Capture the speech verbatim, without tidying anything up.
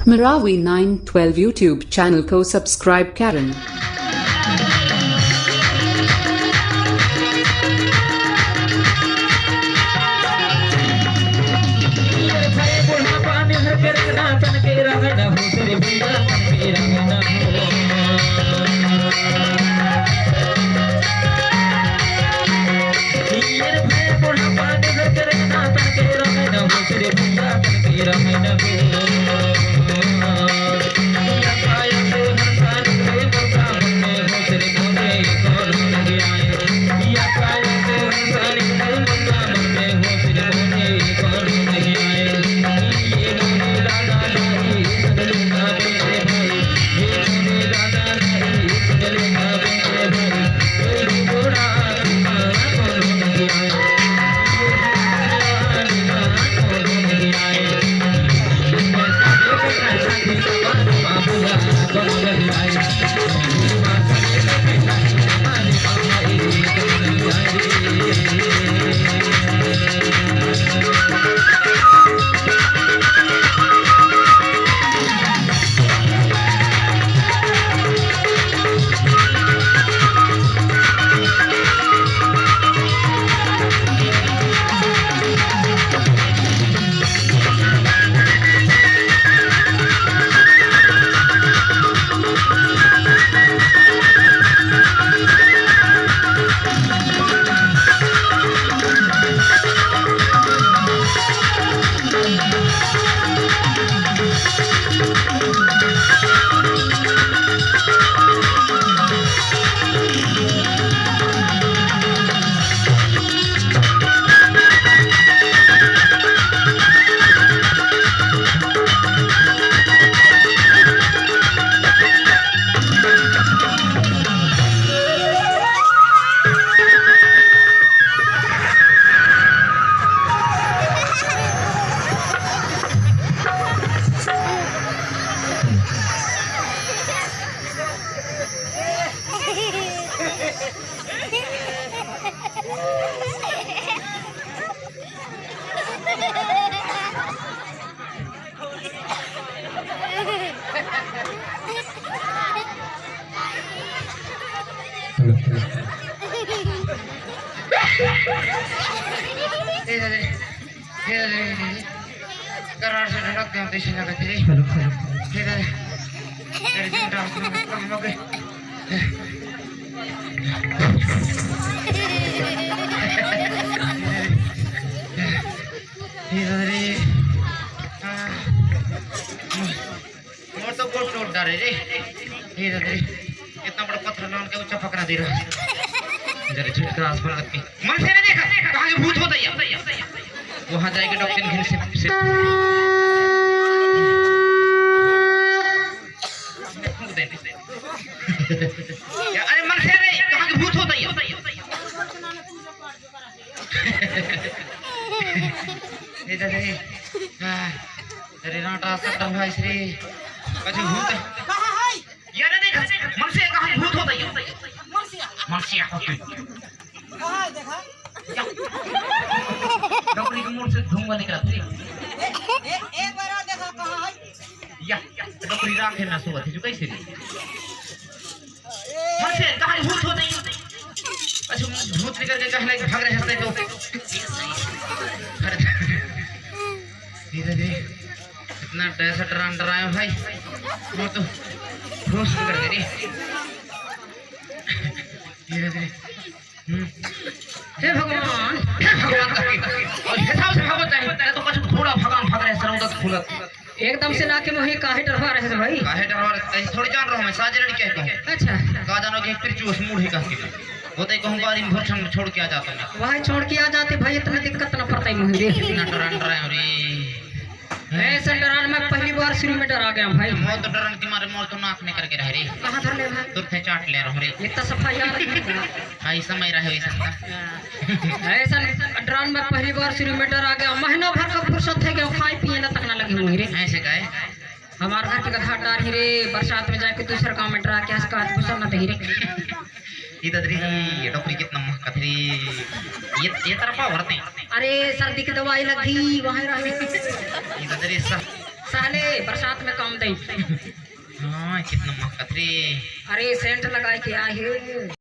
Marawi nine twelve YouTube channel ko subscribe karan. ए, दे, दे। ए, दे, दे, दे। करार से ढड़क दे, तैसे लगत हे। Hello, hello. ए, दे, दे। ए, दे, दे, दे, दे। ए, दे, दे। आ। मोर तो गोड़ टूट डारे रे। हे रे रे। इतना बड़ा पत्थर लान के ऊंचा पकड़ा दे रहा। जरा झटका आसमान के। मन से नहीं देखा, कहाँ के भूत होता है? वहां जाएगी डॉक्टर घिन से, से। फूंक दे, दे। क्या? अरे मन से नहीं, कहाँ के भूत होता है? ए दादा रे। हाँ। अरे राटा सट्टा भाई श्री। कछु भूत। कहाँ है? ये नहीं देख, मन से कहाँ भूत होता है? मन से। मन से होता है। कहाँ है देखा? या। डोकरी के मुंह से धुआं निकला था। ए, ए, एक बार और देखा कहाँ है? या, डोकरी राख है ना सुबह थी, जो कैसे रे? मन से कहाँ भूत होता है? अच्छा, भूत निकल के कहाँ भाग रहे हंसते तो। अरे, धीरे धीरे। इतना डर से डरान डराया भाई, वो तो होश निकल गई रे। धीरे धीरे। हम्म। हे भगवान, हे भगवान करके। और हिसाब से भगवत है, मैं तो कुछ थोड़ा भगवान भग रहे, सर उदत फुलत। एकदम से ना के मोही काहे डरवा रहे थे भाई? काहे डरवा रहे थे? थोड़ी जान रहा हूँ मैं, साजे लड़के को। अच्छा। का जानो कि फिर चूस मूड ही कह के। वो तो कहूँ बारी में भरछन छोड़ के आ जाता मैं। वहाँ छोड़ के आ जाते भाई, इतना दिक्कत ना पड़ता ही मोही रे। इतना डरान डराए रे। ऐसा डरान मैं पहली बार शुरू में डरा गया भाई। मोर तो डरन के मारे मोर तो नाक निकल के रह रे। कहाँ धर ले भाई? तुरते चाट ले रहो रे। इतना सफा यार। हाँ, इस समय रहे, इस समय। ऐसा डरान मैं पहली बार शुरू में डरा गया। महीना भर का फुर्सत है क्या? खाए पिए ना तक ना लगे हुए रे। ऐसे का है? हमारे घर के गधा डार ही रे, बरसात में जाके दूसरा काम में डरा के हंस का फुर्सत ना दे रे। ये ददरी, ये डोकरी कितना महकत रे। ये, ये तरफा भरते हैं। अरे, सर्दी की दवाई लगी, वहाँ रहे। ये ददरी सर। साले बरसात में काम दे। हाँ, कितना महकत रे। अरे सेंट लगा के आए हे।